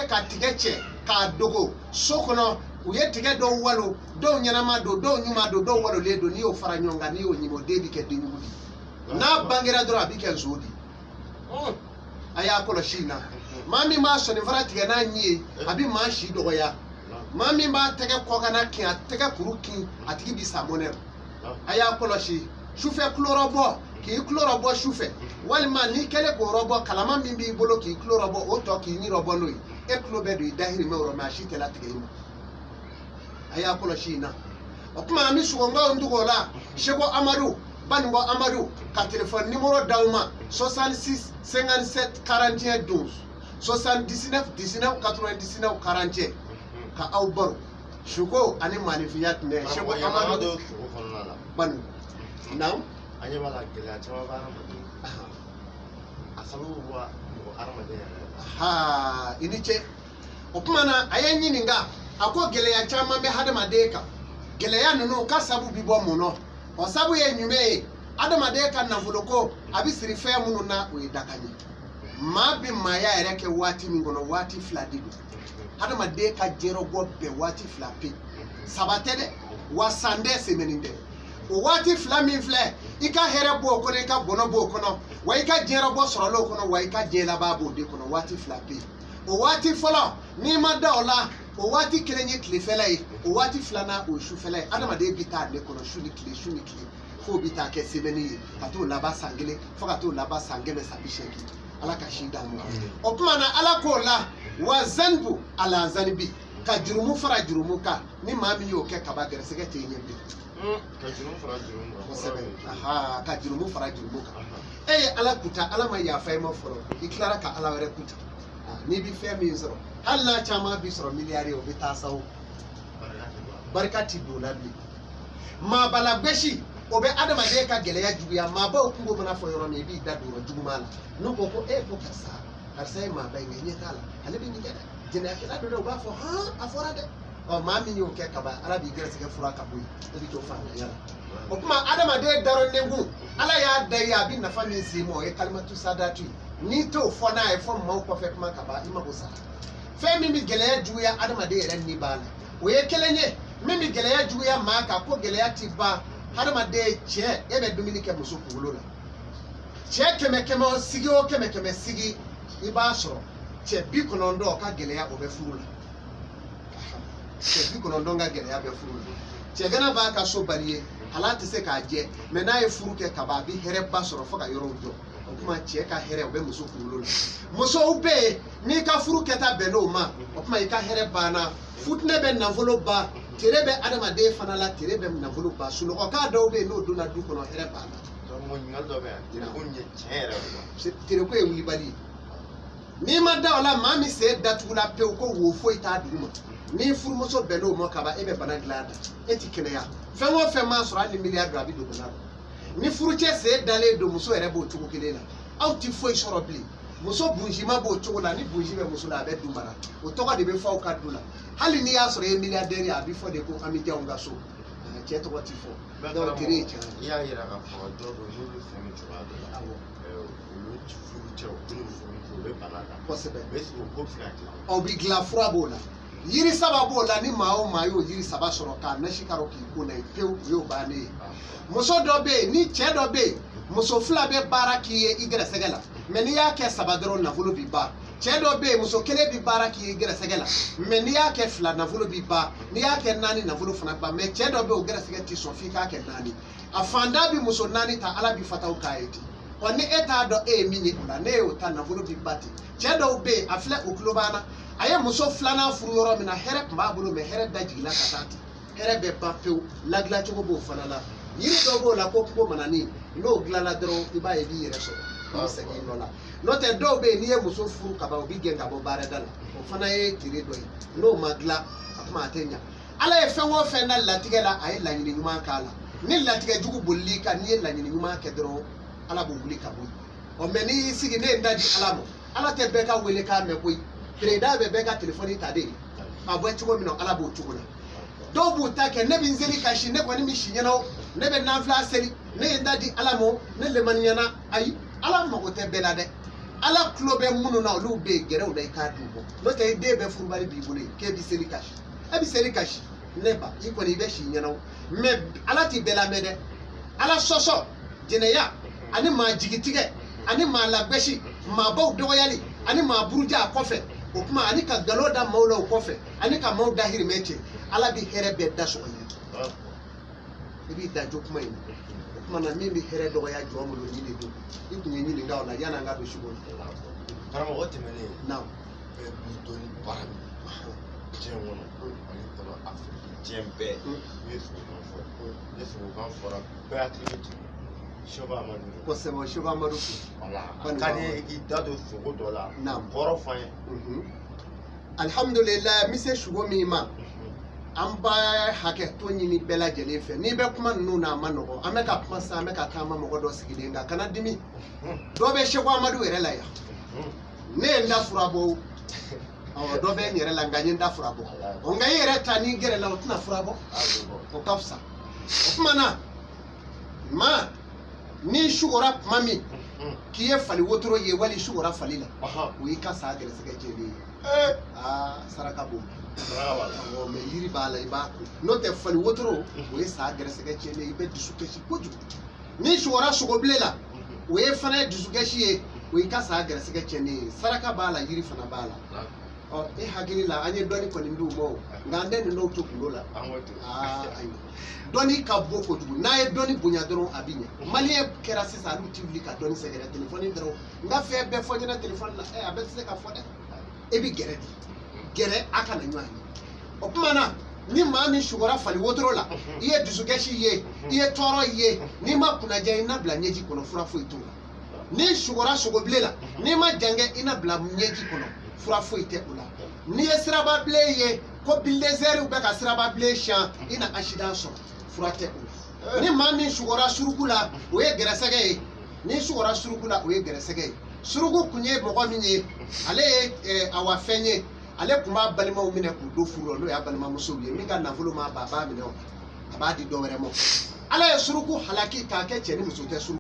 Kɛlen ka tigɛ cɛ k'a dogo so kɔnɔ, u ye tigɛ dɔw walo, dɔw ɲɛnama don, dɔw ɲuman don, dɔw walolen don. N'i y'o fara ɲɔgɔn kan, n'i y'o ɲimi, o den bɛ kɛ den jugu de ye. N'a bangera dɔrɔn, a bɛ kɛ nson de ye. A y'a kɔlɔsi in na, maa min b'a sɔninfara tigɛ n'a ɲi ye, a bɛ maa si dɔgɔya. Maa min b'a tɛgɛ kɔkanna kin, a tɛgɛ kuru kin, a tigi bɛ sa mɔnɛ rɔ. A y'a kɔlɔsi sufɛ tulorɔbɔ, k'i tulo rɔbɔ sufɛ, walima n'i kɛlen k'o rɔbɔ, kalama min b'i bolo k'i tulo rɔbɔ, o tɔ k'i ɲi rɔbɔ n'o ye, e tulo bɛ don i dahirimɛ rɔ, mɛ a si tɛ latigɛ i ma. A y'a kɔlɔsi in na. O tuma an bɛ sogonkaw tugu o la. Seko Amadu, Banikɔ Amadu ka telefɔni nimoro d'aw ma: 66 57 41 12, 79 19 99 41, ka aw baro suko ani maanifinya tɛnɛ. Seko Amadu sugo kɔnɔna la. Bani naam. An ɲɛ b'a la, gɛlɛya caman bɛ hadamaden, a sababu bɛ bɔ mɔgɔ hadamaden yɛrɛ la. Ha, i ni ce. O tuma na, a ye n ɲininka, a ko gɛlɛya caman bɛ hadamaden kan, gɛlɛya ninnu ka sabu bi bɔ mun nɔ? O sabu ye jumɛn ye? Hadamaden ka nafoloko, a bɛ siri fɛn minnu na, o ye dakan ye. Maa bɛ maaya yɛrɛ kɛ waati min kɔnɔ, waati fila de don. Hadamaden ka jɛrɛbɔ bɛn waati fila pe, saba tɛ dɛ, wa san tɛ, semaine tɛ. O waati fila min filɛ, i ka hɛrɛ b'o kɔnɔ, i ka bɔnɔ b'o kɔnɔ, wa i ka diɲɛrɛbɔ sɔrɔla o kɔnɔ, wa i ka diɲɛ laban b'o de kɔnɔ. Waati fila pe. O waati fɔlɔ, n'i ma da o la, o waati kelen ye tilefɛla ye, o waati filanan, o ye sufɛla ye. Adamaden bɛ taa ale kɔnɔ su ni tile, su ni tile, f'o bɛ taa kɛ semaine ye, ka t'o laban san kelen, fo ka t'o laban san 100, san 80. Ala ka si d'an ma. O tuma na, Ala k'o la wa zanibu ala zanibi, ka jurumu fara jurumu kan. Ni maa min y'o kɛ kaba, gɛrɛsɛgɛ tɛ ɲɛ bilen. Ka jurumu fara jurumu kan. Kosɛbɛ. Aha, ka jurumu fara jurumu kan. E ye Ala kuta, Ala ma yafa i ma fɔlɔ, i tilara ka Ala wɛrɛ kuta. N'i bɛ fɛn min sɔrɔ, hali n'a caman bi sɔrɔ miliyari ye, o bɛ taa sa, o barika ti don la bilen. Maabalagbɛsi, o bɛ adamaden ka gɛlɛya juguya. Maabaw kungo mana fɔ yɔrɔ min, i b'i da don yɔrɔ juguman la. N'u ko ko e ko karisa, karisa ye maaba ye, nka ɲɛ t'a la, ale bɛ nin kɛ dɛ, jɛnɛyakɛla don dɛ, u b'a fɔ hɔn, a fɔra dɛ. Ɔ, maa min y'o kɛ kaban, Ala b'i gɛrɛsɛgɛ fura ka bɔ yen, e bɛ to fantanya la. O tuma, adamaden darɔnenkun, Ala y'a da i ye, a bɛ nafa min se i ma, o ye kalimatu sadatu ye. N'i t'o fɔ n'a ye fɔ maaw kɔfɛ kuma kaban, i mago sara. Fɛn min bɛ gɛlɛya juguya adamaden yɛrɛ ni b'a la, o ye kelen ye. Min bɛ gɛlɛya juguya maa kan, ko gɛlɛya ti ban hadamaden. Cɛ, e bɛ dumuni kɛ muso kunkolo la. Cɛ kɛmɛ kɛmɛ o sigi, o kɛmɛ kɛmɛ sigi, i b'a sɔrɔ cɛ 90 ka gɛlɛya, o bɛ furu la. Cɛ 90 ka gɛlɛya bɛ furu la. Cɛ gana b'a ka so bali ye, hal'a tɛ se k'a jɛ, mɛ n'a ye furu kɛ kaban, a bɛ hɛrɛba sɔrɔ fo ka yɔrɔw jɔ. O tuma, cɛ ka hɛrɛ, o bɛ muso kunkolo la. Musow bɛ yen, n'i ka furu kɛta bɛn n'o ma, o tuma i ka hɛrɛ banna. Futinɛ bɛ nafolo ban, tere bɛ adamaden fana la, tere bɛ nafolo ban. Sunɔgɔkan dɔw bɛ yen, n'o donna du kɔnɔ, hɛrɛ banna. Ɲininkali dɔ bɛ yan: tereko in ye tiɲɛ yɛrɛ de? Tereko ye wulibali ye. N'i ma da o la, maa min sen datugula pewu, ko wo foyi t'a duguma, n'i furumuso bɛnn'o ma kaban, e bɛ bana dilan a da, e ti kɛnɛya. Fɛn o fɛn m'a sɔrɔ, hali ni miliyari don, a bɛ don bana rɔ. Ni furucɛ sen dalen don, muso yɛrɛ b'o cogo kelen na, aw ti foyi sɔrɔ bilen. Muso bunjima b'o cogo la. Ni bunji bɛ muso la, a bɛ du mara, o tɔgɔ de bɛ fɔ aw ka du la. Hali n'i y'a sɔrɔ i ye milliardaire ye, a bɛ fɔ de ko an bɛ janw ka so, cɛ tɔgɔ ti fɔ. Donc tere ye tiɲɛ ye. I y'a yira k'a fɔ dɔw bɛ yen, n'olu sen bɛ cogoya dɔ la, Awɔ. Olu furucɛw, n'u furumuso, u bɛ bana ta. Kosɛbɛ. Mais est-ce que o ko bɛ se ka dilan? Aw bɛ dilan, fura b'o la, yiri saba b'o la. Ni maa o maa y'o yiri saba sɔrɔ k'a nasi karo k'i ko na ye pewu, o y'o bannen ye. Muso dɔ bɛ yen, ni cɛ dɔ bɛ yen, muso fila bɛ baara k'i ye i gɛrɛsɛgɛ la, mɛ n'i y'a kɛ saba dɔrɔn, nafolo b'i ban. Cɛ dɔ bɛ yen, muso kelen bɛ baara k'i ye i gɛrɛsɛgɛ la, mɛ n'i y'a kɛ fila, nafolo b'i ban. N'i y'a kɛ naani, nafolo fana ban. Mɛ cɛ dɔ bɛ yen, o gɛrɛsɛgɛ ti sɔn f'i k'a kɛ naani. A fantan bɛ muso naani ta, Ala bɛ fataw k'a ye ten. Ɔ, ni e t'a dɔn e ye min ye o la, ne y'o ta, nafolo b'i ba ten. Cɛ dɔw bɛ yen, a filɛ, o tulo b'an na, a ye muso filanan furu yɔrɔ min na, hɛrɛ tun b'a bolo, mɛ hɛrɛ da jiginna ka taa ten, hɛrɛ bɛ ban pewu. Ladilancogo b'o fana la. Yiri dɔ b'o la ko kungo manani, n'o dilanna dɔrɔn, i b'a ye i b'i yɛrɛ sɔrɔ, i bɛ segin i nɔ la. N'o tɛ, dɔw bɛ yen, n'i ye muso furu kaban, u bɛ gɛn ka bɔ baarada la. O fana ye tere dɔ ye. N'o ma dilan, a kuma a tɛ ɲa. Ala ye fɛn o fɛn na latigɛ la, a ye laɲini ɲuman k'a la. Ni latigɛ jugu bolil'i kan, n'i ye laɲini ɲuman kɛ dɔrɔn, Ala b'o wuli ka bɔ yen. Ɔ, mɛ n'i y'i sigi, ne ye n da di Ala ma, Ala tɛ bɛɛ ka wele k'a mɛn koyi. Pereda bɛ bɛɛ ka telefɔni ta de, a bɔ cogo min na, Ala b'o cogo la. Dɔw b'u ta kɛ, ne bɛ n seli ka si, ne kɔni bɛ si ɲɛna o, ne bɛ nanfila seli, ne ye n da di Ala ma, ne lemaniyana. Ayi, Ala mago tɛ bɛɛ la dɛ. Ala tulo bɛ minnu na, olu bɛ yen, gɛrɛ u la i k'a d'u ma. N'o tɛ, i den bɛɛ furubali b'i bolo yen k'e bɛ seli kasi, e bɛ seli kasi. Ne ba, i kɔni i bɛ si ɲɛna o, mais Ala t'i bɛɛ lamɛn dɛ. Ala sɔsɔ, jɛnɛya ani maa jigitigɛ ani maa lagbɛsi, maabaw dɔgɔyali ani maa buruja a kɔfɛ, o kuma ani ka nkalon da maaw la o kɔfɛ, ani ka maaw dahirimɛ cɛ, Ala bɛ hɛrɛ bɛɛ da sɔgɔ i ye. I b'i da jo kuma in na. O kuma na, min bɛ hɛrɛ dɔgɔya jɔn bolo, nin de don. I tun ye ɲininka o la yanni an ka don sugo la. Karamɔgɔ, tɛmɛnen Naam. bɛɛ b'i dɔn ni baara min ye diɲɛ kɔnɔ, Mali kɔnɔ, Afiriki, diɲɛ bɛɛ, n'u ye sogokan fɔ, ni sogokan fɔra, bɛɛ hakili bɛ jigin Seko Amadu. Kosɛbɛ, Seko Amadu. Wala a ka di ye i k'i da don sogo dɔ la. Naam. Kɔrɔ fɔ an ye. Alihamudulila, n bɛ se sugo min ma, an b'a hakɛ to ɲini bɛɛ lajɛlen fɛ. N'i bɛ kuma ninnu na, a ma nɔgɔn. An bɛ ka kuma sisan, an bɛ ka taama mɔgɔ dɔ sigilen kan, kana dimi. Dɔ bɛ Seko Amadu yɛrɛ la yan, ne ye n da fura bɔ. Awɔ, dɔ bɛ n yɛrɛ la, nka n ye n da fura bɔ. Ɔ, nka i yɛrɛ ta, n'i gɛrɛ la, o tɛna fura bɔ, o ka fisa. O tuma na, maa n'i sugora tuma min k'i ye fali wotoro ye, wali i sugora fali la, o y'i ka sa gɛrɛsɛgɛ jɛlen ye. Aa, saraka b'o la. Awɔ, mais yiri b'a la, i b'a ko. N'o tɛ, fali wotoro, o ye sa gɛrɛsɛgɛ jɛlen ye. I bɛ dusu kasi kojugu. N'i sugora sogobilen la, o ye fana ye dusukasi ye, o y'i ka sa gɛrɛsɛgɛ tiɲɛnen ye. Saraka b'a la, yiri fana b'a la. Ɔ, e hakili la, an ye dɔnni kɔni d'u ma o, nka an tɛ ninnu to kundo la. Aa, ayiwa, dɔnni ka bon kojugu. N'a ye dɔnni bonya dɔrɔn, a bɛ ɲɛ. Maliyɛn kɛra sisan, olu ti wuli ka dɔnni sɛgɛrɛ, telefɔni dɔrɔn. N ka fɛn bɛɛ fɔ ɲɛna telefɔni la. Ɛ, a bɛɛ tɛ se ka fɔ dɛ. E bɛ gɛrɛ de gɛrɛ, a kana ɲɔgɔn ye. O tuma na, ni maa min sugora fali wotoro la, i ye dusukasi ye, i ye tɔɔrɔ ye, n'i ma kunnadiya, i na bila ɲɛji kɔnɔ, fura foyi t'o la. N'i sugora sogobilen la, n'i ma jankɛ, i na bila ɲɛji kɔnɔ, fura foyi tɛ o la. N'i ye sirababilen ye ko bilezɛriw bɛ ka sirababilen siyan, i na accident sɔrɔ, fura tɛ o la. Ni maa min sugora suruku la, o ye gɛrɛsɛgɛ ye. N'i sugora suruku la, o ye gɛrɛsɛgɛ ye. Suruku kun ye mɔgɔ min ye, ale ye awa fɛn ye, ale tun b'a balimaw minɛ k'u don furu la, n'o y'a balimamusow ye. Min ka nafolo ma ban, a b'a minɛ o la, a b'a di dɔ wɛrɛ ma. Ala ye suruku halaki k'a kɛ cɛ ni muso tɛ suruku.